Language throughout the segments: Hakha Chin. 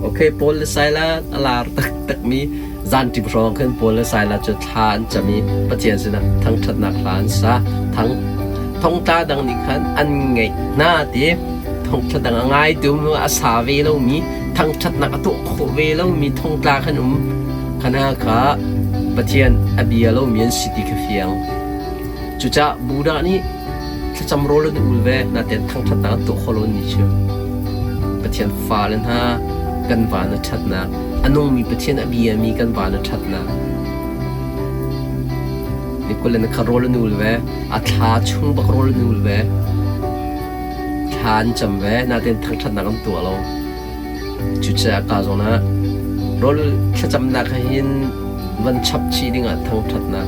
Okay, Paul le Silas a lar taktakmi zanṭim hrawng khan Paul le Silas cu thla an cam i Pathian sinah thangṭhatnak hla an sa. Thang thongtla dang nih khan an ngaih hna ti thongtla dang a ngaitu a sa ve lomi thangṭhatnak a tuah khawh ve lomi thongtla khan um khana kha Pathian a bia lomi an si ti kha fiang. Cucaah Buddha nih thlacam rawl an ul ve natein thangṭhatnak an tuah khawh lo ni cu Pathian fale hna kan van a ṭhatnak, a nungmi Pathian a biami kan van a ṭhatnak. Ni kul in kha rawl an ul ve, a thla chung bak rawl an ul ve, thla an cam ve, natein thangṭhatnak an tuah lo. Cucaah ka zawn ah rawl thlacamnak ah hin van chap chih dingah thangṭhatnak.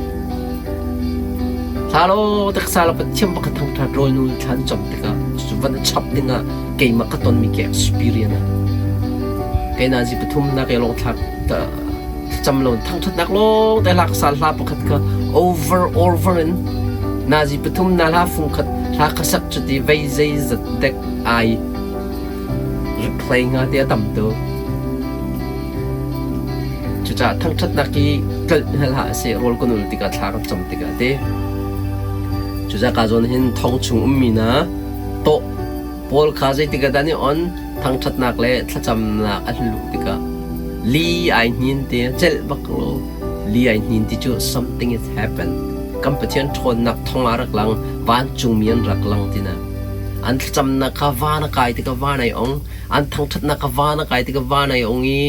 Hla law taksa la Pathian pakhat thangṭhat rawl nu thla an cam tikah cucu van chap dingah keimah ka tonmi ke experience ah kei nazi pathum nak e lawng thlak thlacam lo thangṭhatnak lawng te lak sal hla pakhat kha over over in nazi pathum na hla fung khat hla kha sak cuti vei zei zat dek ai replay nga te a tam tuk. Cucaah thangṭhatnak hi tlolh hna hlah seh, rawl kan ul tikah thla kan cam tikah te. Cucaah ka zawn hin thong chung ummi na tawh pawl kha zeitik ah dah nih on thangṭhatnak le thlacamnak a luh tikah li ai hnin te celh bak lo li ai hnin ti cu something is happen kan Pathian ṭhawnnak thong ah rak lang vancungmi an rak lang tina An thlacamnak kha van a kai tikah van ai ong, an thangṭhatnak kha van a kai tikah van ai ong i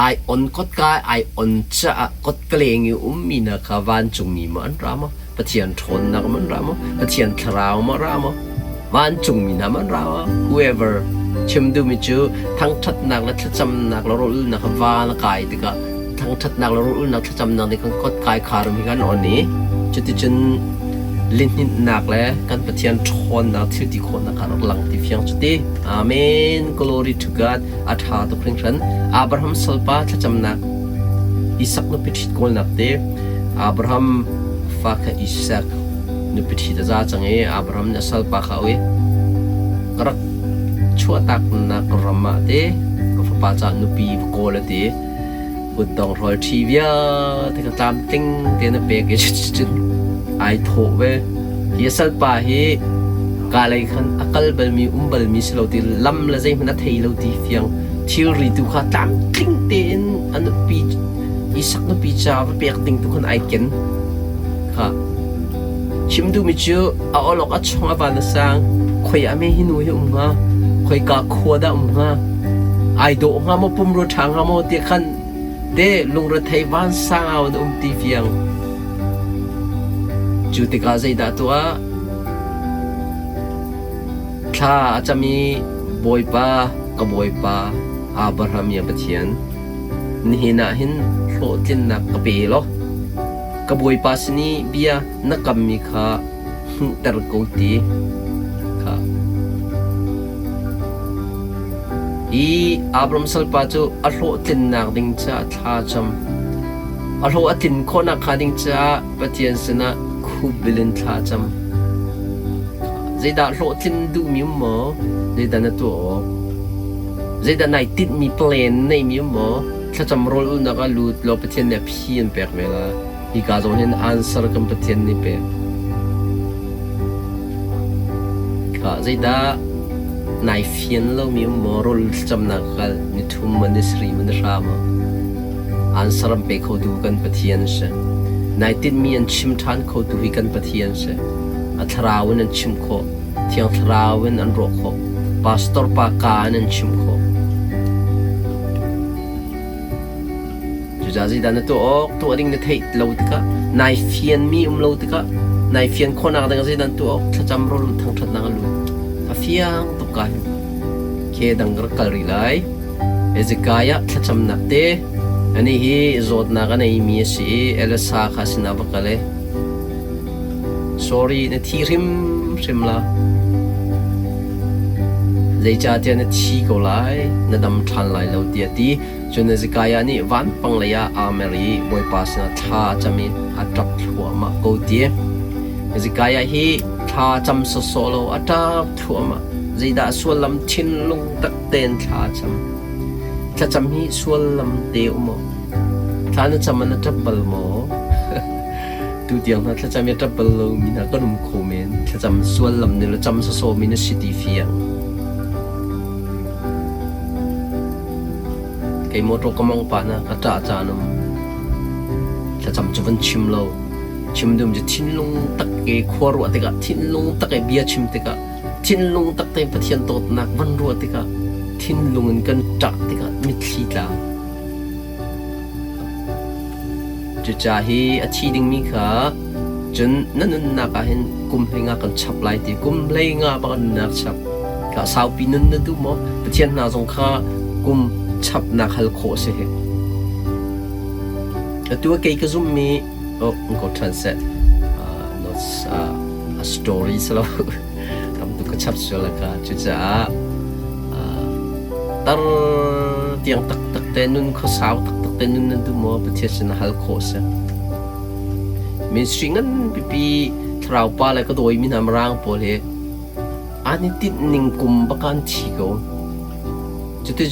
ai on kotka ai on caah kotka leng i ummi hna kha vancungmi maw an ra maw? Pathian ṭhawnnak maw an ra maw? Pathian thlarau maw a ra maw? Vancungmi hna maw an ra maw? Whoever chim duhmi cu thangṭhatnak le thlacamnak le rawlulnak kha van a kai tikah thangṭhatnak le rawlulnak thlacamnak nih kan kotkai kharum hi kan on i cuticun lihninhnak le kan Pathian ṭhawnnak thil ti khawhnak kha rak lang ti fiang cu ti. Amen. Glory to God. A ṭha tuk hringhran. Abraham salpa thlacamnak Isak nupi ṭhit kawlnak te Abraham fa kha Isak nupi ṭhit a za cang i Abraham nih a salpa kha a ui. Ka rak chuahtaknak ram ah te ka fapa caah nupi va kawl a ti. Kutdong rawl ṭhi vialte ka tlamtling tein a pek i cuticun ai thawh ve. Hi a salpa hi ka lei khan a kal balmi um balmi si lo ti lam le zeihmanh a thei lo ti fiang thilri tu kha tlamtling tein a nupi Isak nupi ca va pek ding tu khan ai ken. Kha chim duhmi cu a awlok a chong a van a sang khoi ah me hi nu hi um hnga khoika khua dah um hnga ai dawh hnga maw pumrua ṭha hnga maw ti khan te lungrethei vansang au in um ti fiang cu tikah zeidah tuah thla a cam i Bawipa ka Bawipa Abraham ya Pathian nihin ah hin hlawhtlinnak ka pe law ka Bawipa sin i bia na kammi kha hmuhter ko ti kha. Hi Abram salpa cu a hlawhtlinnak ding caah thla a cam. A hlawh a tlin khawhnak hnga ding caah Pathian sinah khupbil in thla a cam. Zeidah hlawhtlin duhmi um maw? Zeidah na tuah awk? Zeidah nai tinhmi plan neimi um maw? Thlacam rawl ulnak ah lut law Pathian nih a phi an pek ve la. Hika zawn hin answer kan Pathian nih pek. Ka zeidah nai fian lomi um maw rawl thlacamnak kal ni thum maw ni sarih maw ni hra maw answer an pe khotu kan Pathian si. Nai tinhmi an chim ṭhan khotu hi kan Pathian si. A thlarau in an chim khawh. Thiang Thlarau in an ruah khawh. Pastor pa ka in an chim khawh. Cucaah zeidah na tuah awk, tuah ding na theih lo tikah, nai fianmi um lo tikah, nai fian khawhnak ding ah zeidah na tuah awk, thlacam rawl lut thangṭhatnak a lut. A fiang tuk ka hin. Ke dang ka rak kal rih lai. Hezekiah thlacamnak te, ani hi zawtnak a neimi a si i Elisa kha sinah va kal i, Sorry, na thi hrimhrim la. Zeicahtiah na thi ko lai, na dam ṭhan lai lo tiah a ti. Cun Hezekiah nih vanpang lei ah aa mer i Bawipa sinah thla a cam i a ṭap thluahmah ko ti. Hezekiah hi thla cam sawsawh lo a ṭap thluahmah. Zeidah a sullam thinlung tak tein thla a cam. Thlacam hi suallam te um maw? Thla na cam ah na ṭap bal maw? Tutiang hna thlacam i a ṭap bal lomi hna kan um kho men. Thlacam suallam nih le cam sawsawmi na si ti fiang. Kei motor ka mong pah na ka ṭah caan um. Thlacam cu van chim lo. Chim dum cu thinlung tak ke khua ruah tikah thinlung tak i bia chim tikah thinlung tak tein Pathian dawtnak van ruah tikah thinlung in kan ṭah tikah mitthli tla. Cucaah hi a thi dingmi kha cun na nunnak ah hin kum hleinga kan chap lai ti kum hleinga bak nunnak chap ka saupi nun na duh maw Pathian hna zong kha kum chapnak hal khawh si hi atu kei ka zummi oh ko ṭhan seh not a story salo tam tuk ka chap sual ka cucaah tar tiang taktak te nun khuasau taktak te nun na duh maw Pathian sin hal khawh si ministry ngan pipi thlarau pa le ka dawi mi hna mirang pawl hi an i tinh ning kum bak an thi ko cuti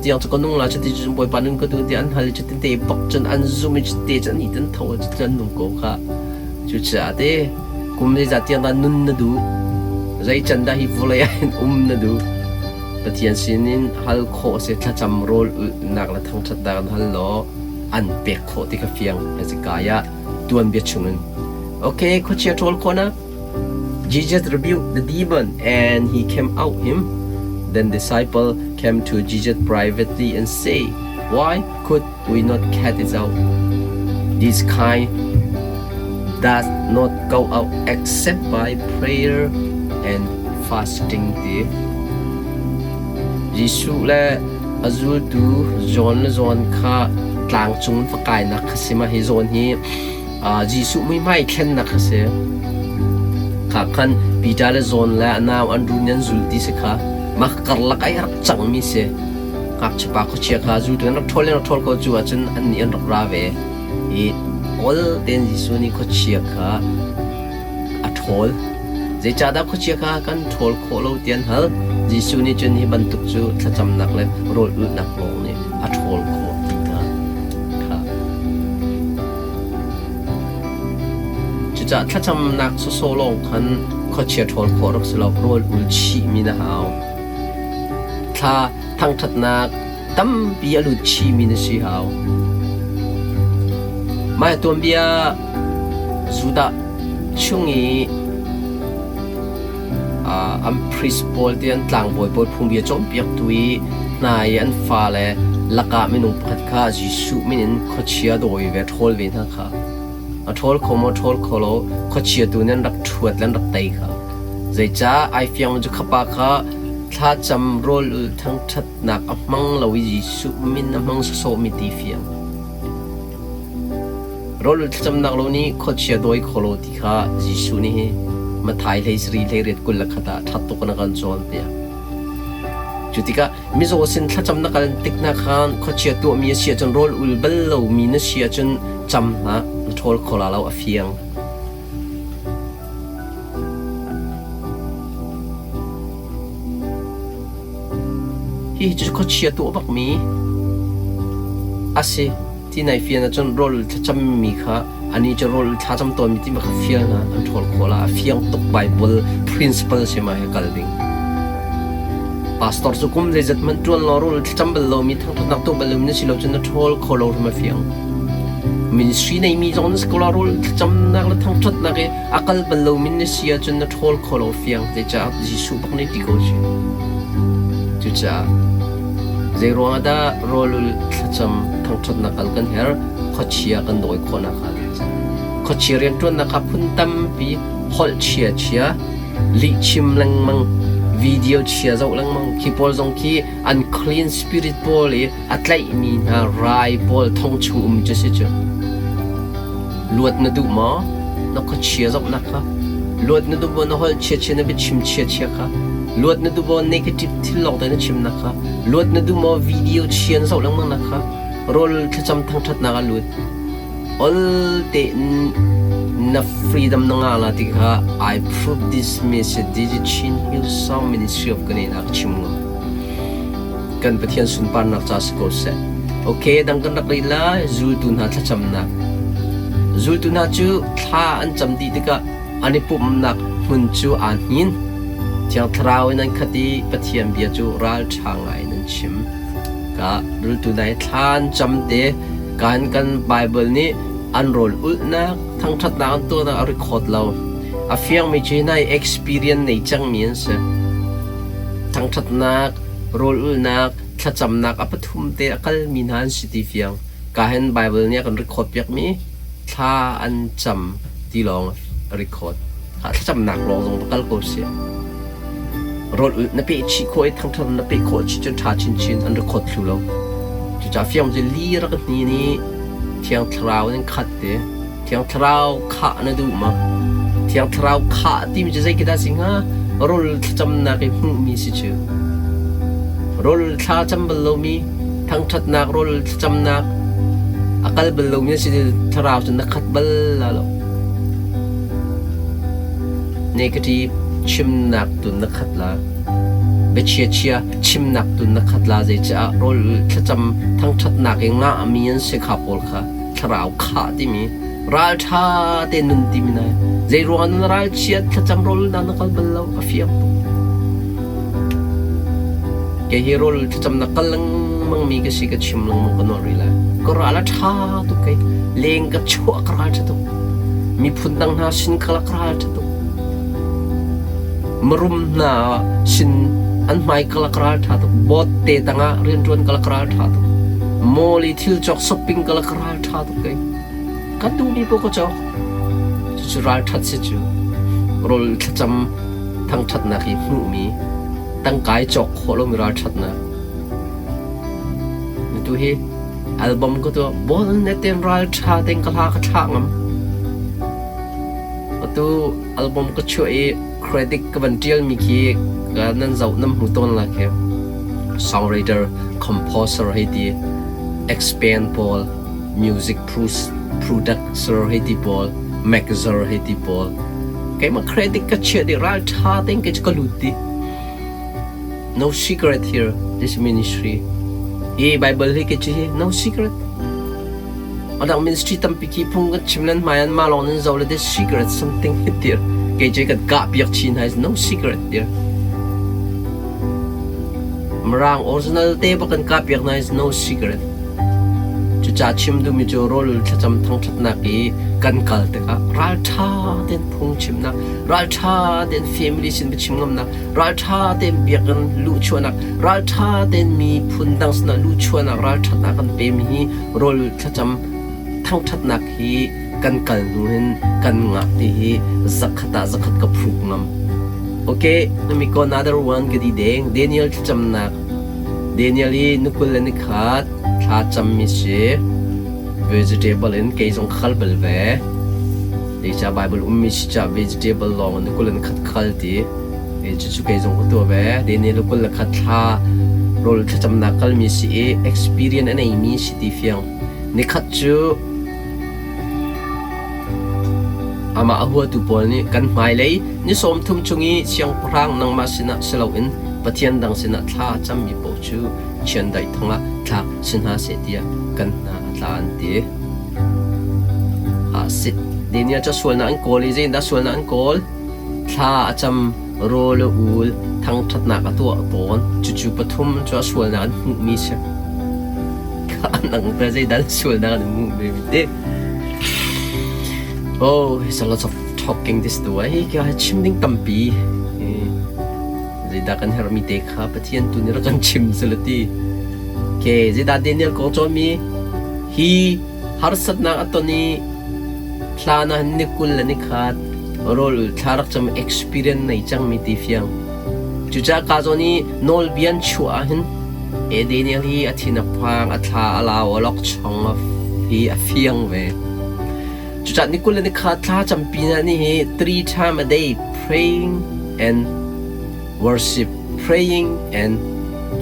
tiang cu ka nung la cuti cun bawipa nun ka duh ti an hal cuti te bak cun an zum i cuti cun an i tan tho cuti an nung ko kha cucaah te kum zeizat tiang dah nun na duh zei can dah hi vawlei ah hin um na duh Pathian sinin hal khawh si thlacam rawl ulhnak le thangṭhatnak in hal law an pek khawh ti kha fiang Hezekiah tuanbia chungin okay khuachia ṭhawl khawhnak Jesus rebuked the demon and he came out him. Then disciple came to Jesus privately and say, Why could we not cast it out? This kind does not go out except by prayer and fasting ti. Jesuh le a zultu John le John kha tlang cung va kainak kha si ma hi zawn hi Jesuh muihmai thlennak a si. Kha khan Peter le John le a nau Andrew nih an zul ti si kha mah karlak ai rak cangmi si. Ngakchiapa khuachia kha zultu an rak ṭhawl in rak ṭhawl ko cu ahcun annih an rak ra ve. I ol tein Jesuh nih khuachia kha a ṭhawl. Zeicahdah khuachia kha kan ṭhawl khawh lo ti an hal. Jesuh nih cun hi bantuk cu thlacamnak le rawl ulhnak lawng nih a ṭhawl khawh ti hna kha. Cucaah thlacamnak sawsawh lawng khan khuachia ṭhawl khawh rak si lo, rawl ul chihmi na hau. Thla thangṭhatnak tampi a lut chihmi na si hau. Mah tuanbia Judah chung i an priest pawl te an tlangbawi pawl phungbia cawnpiaktu i hna i an fale lakah minung pakhat kha Jesuh min in khuachia dawi ve ṭhawl ve hna kha a ṭhawl kho maw ṭhawl kho lo khuachia tu nih an rak ṭhuat le an rak tei kha zeicah ai fiang cu khapa kha thlacam rawl ul thangṭhatnak a hmang lo i Jesuh min a hmang sawsawhmi ti fiang Rawl thlacamnak lo nih khuachia dawi kho lo ti kha Jesuh nih hi Matthai hlei sarih hlei riat 21 ah ṭhat tuk in a kan cawnpiak. Cu tikah mizaw sin thlacam na kal tik hna khan khuachia tuahmi a si ahcun rawl ul bal lomi na si ahcun cam hlah, na ṭhawl kho la lo a fiang. Hihi cu khuachia tuah bakmi a si. Ti nai fian ahcun rawl thlacammi kha anih cu rawl thlacam tawnmi ti kha fial hna an ṭhawl khawh la a fiang tuk Bible principle si ma he kal ding. Pastor cu kum zeizat hmanh ṭuan law rawl thlacam bal lomi thangṭhatnak tuah bal lomi na si lo cun na ṭhawl kho lo hrim a fiang. Ministry neimi zong na si ko la rawl thlacamnak le thangṭhatnak i a kal bal lomi na si ahcun na ṭhawl kho lo fiang. Zeicah Jesuh bak nih ti ko si. Cucaah Zeiruang ah dah rawlul thlacam thangṭhatnak kal kan herh? Khuachia kan dawi khawhnak hnga ding ca. Khuachia rianṭuannak kha phun tampi holh chia-chia, lihchim lengmang, video chia zoh lengmang khi pawl zong khi unclean spirit pawl i a tlaihmi hna rai pawl thong chung um cu si cu. Luat na duh maw? Na khuachia zohnak kha. Luat na duh maw? Na holh chia-chia, na biachim chia-chia kha. Luat na duh maw? Negative thil lawng te na chimnak kha. Luat na duh maw? Video chia na zoh lengmang nak kha. Rawl thlacam thangṭhatnak ah lut. Ol tein na freedom na ngah la ti kha I prove this message Chin Hillsong Ministry of Ganena ka chim ngam. Kan Pathian sunparnak ca si ko seh. Okay, dang kan rak rih lai. Zultu hna thlacamnak. Zultu hna cu thla an cam dih tikah an i pumhnak hmun cu aa hnin. Thiang Thlarau in an khat i Pathian bia cu ralṭha ngai in an chim. Ka zultu hna hi thla an cam te kan kan Bible nih an rawl ulhnak, thangṭhatnak an tuahnak a record lo. A fiangmi cu hi hna hi experience nei cangmi an si. Thangṭhatnak, rawl ulhnak, thlacamnak a pathum te a kalmi hna an si ti fiang. Ka hin Bible nih a kan record piakmi thla an cam ti lawng a record. Thlacamnak lawng zong va kal ko sih. Rawl ulh na peh chih khawh i thangṭhat na peh khawh chih cun ṭha chinchin an record thlu lo. Cucaah fiang cu li rak hni nih Thiang Thlarau in khat te. Thiang Thlarau khah na duh ma? Thiang Thlarau khah timi cu zei khi dah si hnga? Rawl thlacamnak i hmuhmi si cu. Rawl thla cam bal lomi, thangṭhatnak rawl thlacamnak a kal bal lomi si thlarau cu na khat bal la lo. Negative chimnak tun na khat la. Biachia chia chimnak tun na khat la zeicaah rawl thlacam thangṭhatnak i ngahmi an si kha pawl kha thlarau khah timi ralṭha te nun timi na zei ruangah na ralchiat thlacam rawl na na kal bal lo a fiang tuk. Kei hi rawl thlacam na kal lengmang mi ka si ka chim lengmang ka nawl rih lai. Ka ral a ṭha tuk kei leng ka chuah ka ral ṭha tuk. Miphun dang hna sin ka ka ral ṭha tuk. Marum hna sin an hmai ka ka ral ṭha tuk. Bawt te tangah rianṭuan ka ka ral ṭha tuk. Mall i thil cawk shopping ka ka ral ṭha tuk kei. Kan duhmi paoh ka cawk. Cucu ralṭhat si cu. Rawl thlacam thangṭhatnak hi hmuhmi tangka i cawk khawh lomi ralṭhatnak. Atu hi album ka tuah bol ne ten ralṭha tein ka hla ka thlah ngam. Atu album ka chuah i credit ka van ṭialmi khi ka nan zoh nan hmu tawn la khi. Songwriter, composer hei ti, expand pawl, music producer hei ti pawl, mixer hei ti pawl. Keimah credit ka chiah dih ralṭha tein kei cu ka lut dih. No secret here, this ministry. Hi Bible hi kei cu hi no secret. Adang ministry tampi khi phung kan chim len hmai an mah lawng nan zoh le this secret something hi tir. Kei cu kan kah piak chin hai no secret tir. Mirang original te bak kan kah piak na is no secret. Cucaah chim duhmi cu rawl thlacam thangṭhatnak i kan kal tikah ralṭha tein phungchimnak, ralṭha tein family sin biachim ngamnak, ralṭha tein biakinn luhchuahnak, ralṭha tein miphun dang sinah luhchuahnak, ralṭhatnak kan pemi hi rawl thlacam thangṭhatnak hi kan kal hnu hin kan ngah ti hi zakhat ah zakhat ka phuk ngam. Okay, let me go another one ka di deng. Daniel thlacamnak Daniel i nukul le nikhat thla cammi si. Vegetable in kei zong khal bal ve. Zeicah Bible ummi si cah vegetable lawng in nukul le nikhat khal ti. Cucu kei zong ka tuah ve. Daniel nukul le khat thla rawl thlacamnak kalmi si i experience a neimi si ti fiang. Nikhat cu Amah a huatu pawl nih kan hmailei ni 30 chung i siangpahrang nangmah sinah si loin pathian dang sinah thla a cammi paoh cu chiandeih thong ah thlak si hna seh tiah kan hna a tla an ti. Ah sit. Daniel cu sualnak an kawl i zeitindah sualnak an kawl? Thla a cam, rawl a ul, thangṭhatnak a tuah tawn. Cucu pathum cu a sualnak an hmuhmi si. Nang te zeidah sualnak an hmuh ve te. Oh, it's a lot of talking this tu ai ka chim ding tampi. Zeidah kan herhmi te kha Pathian tu nih rak kan chim salati. Ke zeidah Daniel kong cawnmi hi harsatnak a ton i hlan ah ni 20 le ni khat rawl thla rak cam experience nei cangmi ti fiang. Cucaah ka zawn i nawlbia an chuah ahhin e Daniel hi a thin a phang, a thla a lau, a lawkchong a hi a fiang ve. Cucaah ni 20 le ni khat thla campi na nih hi three time a day praying and worship, praying and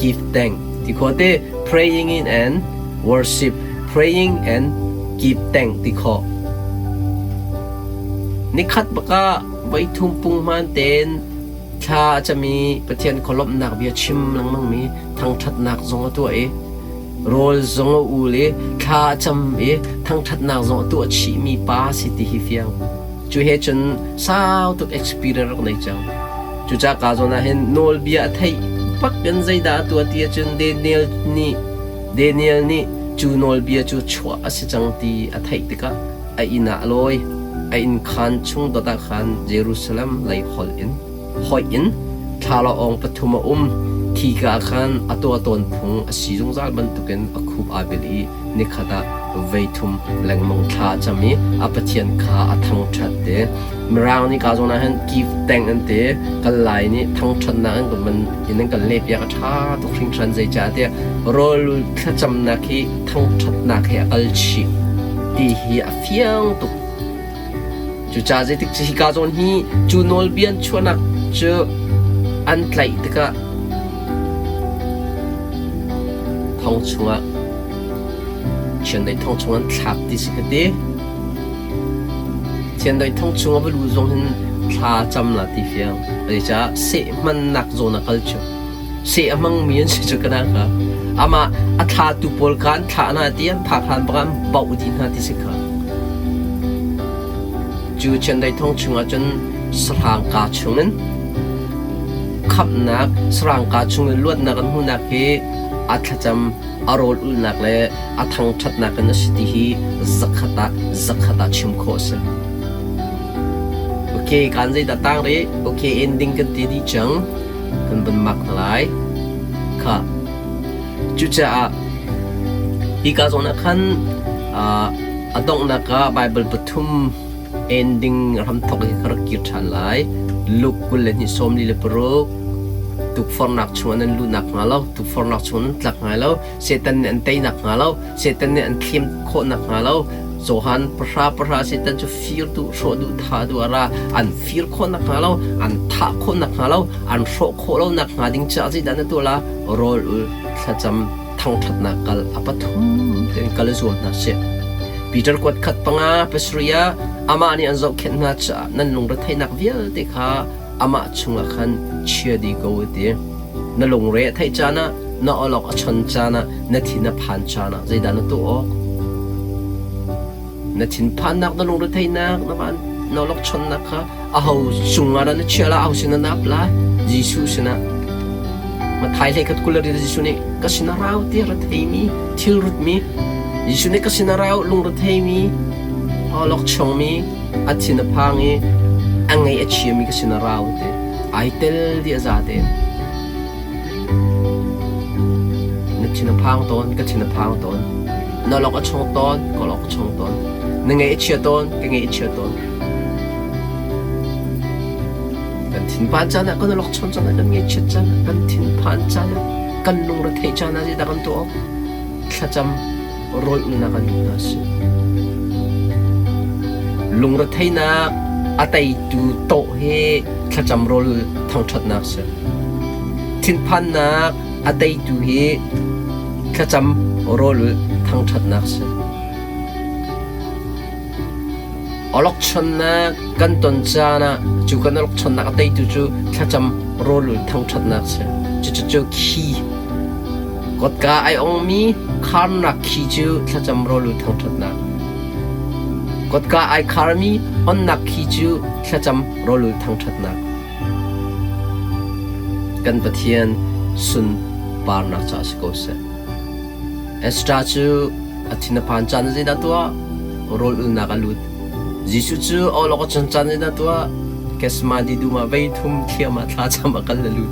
give thank ti khawh te praying in and worship, praying and give thank ti khawh. Nikhat baka voithum punghman tein. Thla a cam i Pathian khualawmhnak bia chim lengmangmi thangṭhatnak zong a tuah i rawl zong a ul i thla a cam i thangṭhatnak zong a tuah chihmi pa a si ti hi fiang. Cu he cun sau tuk experience rak nei cang. Cucaah ka zawn ah hin nawlbia a theih bak in zeidah a tuah ti ahcun Daniel nih Daniel nih cu nawlbia cu chuah a si cang ti a theih tikah a inn ah a lawi. A inn khaan chung dot ah khan Jerusalem lei holh in hoih in thlalaawng pathum a um. Khika ah khan a tuah tawn phung a si zungzal bantukin a khup aa bil i nikhat ah voithum lengmang thla a cam i a Pathian kha a thangṭhat te. Mirang nih ka zawn ah hin give thank an ti. Kan Lai nih thangṭhatnak an kan in an kan lehpiak a ṭha tuk hringhran zeicahtiah rawl thlacamnak hi thangṭhatnak he a kal chih ti hi a fiang tuk. Cucaah zeitik cu hika zawn hi cu nawlbia an chuahnak cu an tlaih tikah thong chungah chiandeih thong chung an thlak ti si ka ti. Chiandeih thong chung a va luh zong hin thla cam la ti fiang. Zeicah seh hmannak zawn a kal cu. Seh a hmangmi an si cu ka nak ah. Amah a thlatu pawl kha an thlah hna ti an phak hlan bak an bauh dih hna ti si kha. Cu chiandeih thong chungah cun sahrang kaa chungin khamhnak, sahrang kaa chungin luatnak an hmuhnak hi a thlacam a rawl ulhnak le a thangṭhatnak in a si ti hi zakhat ah zakhat ah chim khawh a si. Okay, kan zeidah tang rih? Okay, ending kan ti dih cang. Kan vun mak hna lai. Kha. Cucaah hika zawn ah khan a donghnak ah Bible pathum ending hramthawk hi ka rak kir ṭhan lai. Luke 22:46 tukforhnak chungah nan luh nakhnga lo, tukforhnak chungah nan tlak hnga lo, Satan nih an tei nakhnga lo, Satan nih an thlem khawh nakhnga lo, Johan pahra pahra Satan cu fir duh, hrawh duh, thah duh a ra. An fir khawh nakhnga lo, an thah khawh nakhnga lo, an hrawh khawh lo nakhnga ding caah zeidah na tuah la? Rawl ul, thlacam, thangṭhatnak kal a pathum tein kal i zuam hna sih. Peter kuat khat panga pasarih ah amah nih an zohkhenh hna caah nan lungretheihnak vialte kha amah chungah khan chia dih ko a ti. Na lungre a theih caan ah, na awlok a chon caan ah, na thin a phan caan ah zeidah na tuah awk? Na thinphannak, na lungretheihnak, na van na awlokchonnak kha aho cungah dah na chiah lai, aho sinah na ap lai? Jesuh sinah. Mathai hlei khat kul le Jesuh nih ka sinah rau ti retheimi, thil rutmi, Jesuh nih ka sinah rau lungretheimi, awlokchongmi, a thin a phang i a ngaih a chiami ka sinah rau ti. Ai tel dih a za tein. Na thin a phang tawn, ka thin a phang tawn. Na lok a chong tawn, ka lok a chong tawn. Na ngaih a chia tawn, ka ngaih a chia tawn. Kan thinphan caan ah, kan lok chon caan ah, kan ngaihchiat caan ah, kan thinphan caan ah, kan lungretheih caan ah zeidah kan tuah awk? Thlacam rawl ulnak an duh hna si. Lungretheihnak a teitu tawh hi thlacam rawl thangṭhatnak si. Thinphannak a teitu hi thlacam rawl thangṭhatnak si. Awlokchonnak kan ton caan ah cu kan awlokchonnak a teitu cu thlacam rawlul thangṭhatnak si. Cucu khi kotka ai ongmi kharnak khi cu thlacam rawlul thangṭhatnak. Kotka ai kharmi onnak khi cu thlacam rawlul thangṭhatnak. Kan Pathian sunparnak caah si ko seh. Esther cu a thin a phan caan zeidah tuah? Rawl ulnak a lut. Jesuh cu awlok a chon caan zeidah tuah? Gethsemane dum ah vei thum thliam ah thlacam a kal a lut.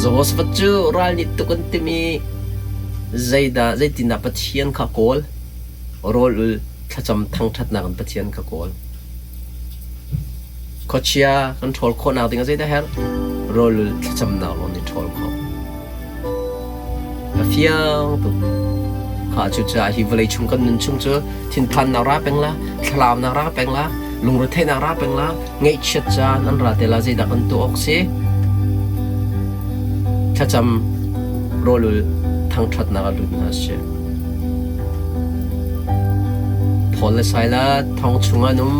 Jehoshaphat cu ral nih tuk an timh i zeidah zeitindah Pathian kha kawl? Rawl ul thlacam thangṭhatnak in Pathian kha kawl. Khuachia kan ṭhawl khawhnak ding ah zeidah a herh? Rawlul thlacamnak lawng nih ṭhawl khawh. A fiang tuk. Kha cucaah hi vawlei chung kan nun chung cu thinphannak ra peng la, thlalaunak ra peng la, lungretheihnak ra peng la, ngaihchiat caan an ra te la zeidah kan tuah awk si? Thlacam rawlul thangṭhatnak a lut hna si. Paul le Silas thong chung an um.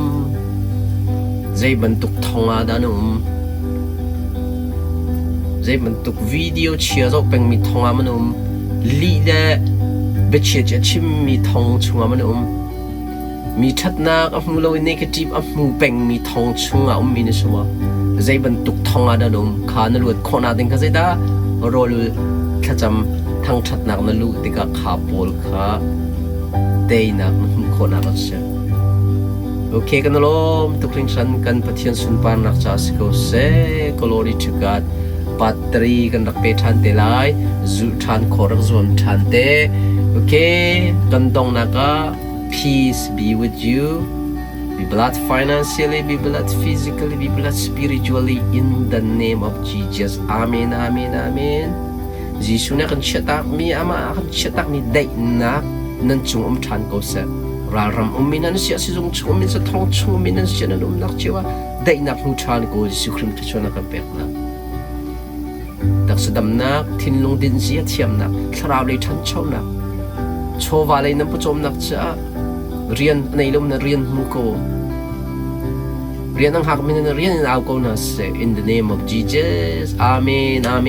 Zei bantuk thong ah dah an um? Zei bantuk video chia zoh pengmi thong ah man um, lih le biachia a chimmi thong chungah man um, mi ṭhatnak a hmu lo i negative a hmu pengmi thong chungah ummi na si maw? Zei bantuk thong ah dah na um? Kha na luat khawhnak ding kha zeidah rawl thlacam thangṭhatnak na luh tikah kha pawl kha teinak na hmuh khawhnak an si. Okay, kan lawm tuk hringhran kan Pathian sunparnak ca si ko seh. Glory to God. Battery kan rak pe ṭhan te lai. Zulh ṭhan khawh rak zuam ṭhan te. Okay, kan donghnak ah peace be with you. Be blessed financially, be blessed physically, be blessed spiritually in the name of Jesus. Amen, amen, amen. Jesuh nih a kan chiahtakmi, amah a kan chiahtakmi daihnak nan cung um ṭhan ko seh. Ralram ummi nan si ah sizung chung ummi nan thong chung ummi nan si nan umnak cio ah daihnak hmu ṭhan ko Jesuh Khrih thluachuahnak kan peknak. Taksa damnak, thinlung dinzia thiamnak, thlarau lei ṭhanchonak, chawva lei nan pawcawmnak caah rian a nei lo na rian hmu ko. Rian ang hak mi na rian in au ko hna seh. In the name of Jesus. Amen. Amen.